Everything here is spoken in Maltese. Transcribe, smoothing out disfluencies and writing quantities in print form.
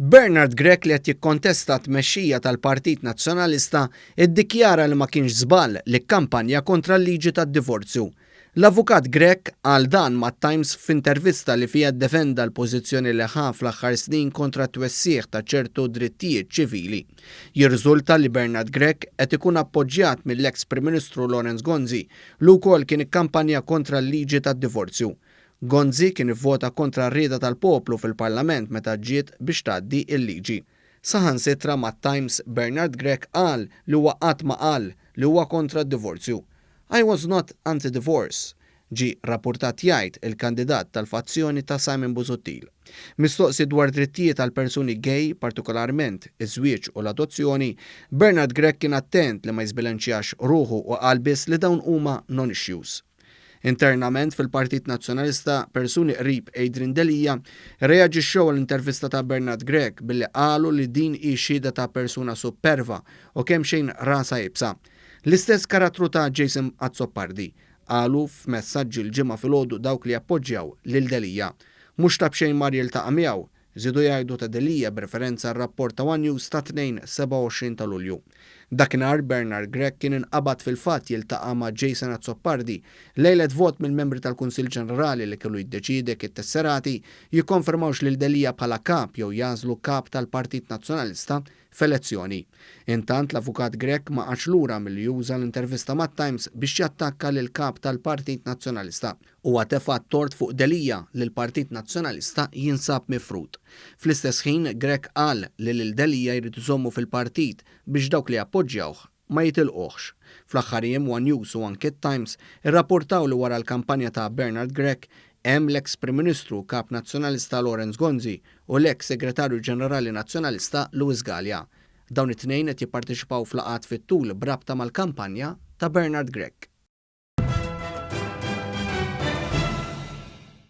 Bernard Grech li qed jikkontesta t-tmexxija tal-Partit Nazzjonalista iddikjara li ma kienx żball li kkampanja kontra l-liġi tad-divorzju. L-Avukat Grech qal dan mat-Times f'intervista li fiha ddefenda l-pożizzjoni li ħa fl-aħħar snin kontra t-twessigħ ta' ċertu drittijiet ċivili. Jirriżulta li Bernard Grech qed ikun appoġġjat mill-eks Prim Ministru Lawrence Gonzi li wkoll kien ikkampanja kontra l-liġi tad-divorzju. Gonzi kien ivvota kontra r-rieda tal-poplu fil-Parlament meta ġiet biex tgħaddi l-liġi. Saħansitra mat-Times Bernard Grech qal li huwa qatt ma qal li huwa kontra d-divorzju. I was not anti-divorce, ġie rappurtat jgħid il-kandidat tal-fazzjoni ta' Simon Busuttil. Mistoqsi dwar drittijiet għal persuni gay, partikolarment iż-żwieġ u l-adozzjoni, Bernard Grech kien attent li ma jiżbilanċjax ruħu u qal biss li dawn huma non-issues. Internament fil-Partit Nazzjonalista, persuni qrib Adrian Delia rreaġixxew għall-intervista ta' Bernard Grech billi qalu li din hi xhieda ta' persuna supperva u kemxejn rasha iebsa. L-istess karattru ta' Jason Azzopardi, qalu f'messaġġi l-Ġimgħa filgħodu dawk li jappoġġjaw lil Delia. Mhux ta' b'xejn mar jiltaqa' miegħu, żiedu jgħidu ta' Delia b'referenza għar-rapport ta' one News tat-Tnejn 27 ta' Lulju. Dakinhar Bernard Grech kien inqabad fil-fatt jiltaqa' ma' Jason Azzopardi lejlet vot mill-membri tal-Kunsill Ġenerali li kellu jiddeċiedi jekk it-tesserati jikkonfermawx lil Delia bħala kap jew jagħżlu kap tal-Partit Nazzjonalista f'elezzjoni. Intant, l-Avukat Grech ma qagħadx lura milli juża l-intervista mat-Times biex jattakka lill-Kap tal-Partit Nazzjonalista. Huwa tefa' t-tort fuq Delia li l-Partit Nazzjonalista jinsab mifrud. Fl-istess ħin, Grech qal li lil Delia jrid iżommu fil-partit biex dawk li jappoġġjawh ma jitilquhx. Fl-aħħar jiem one News u anki t-Times irrapportaw li wara l-kampanja ta' Bernard Grech hemm l-eks Prim Ministru u Kap Nazzjonalista Lawrence Gonzi u l-eks Segretarju Ġenerali Nazzjonalista Louis Galea. Dawn it-tnejn qed jipparteċipaw f'laqgħat fit-tul b'rabta mal-kampanja ta' Bernard Grech.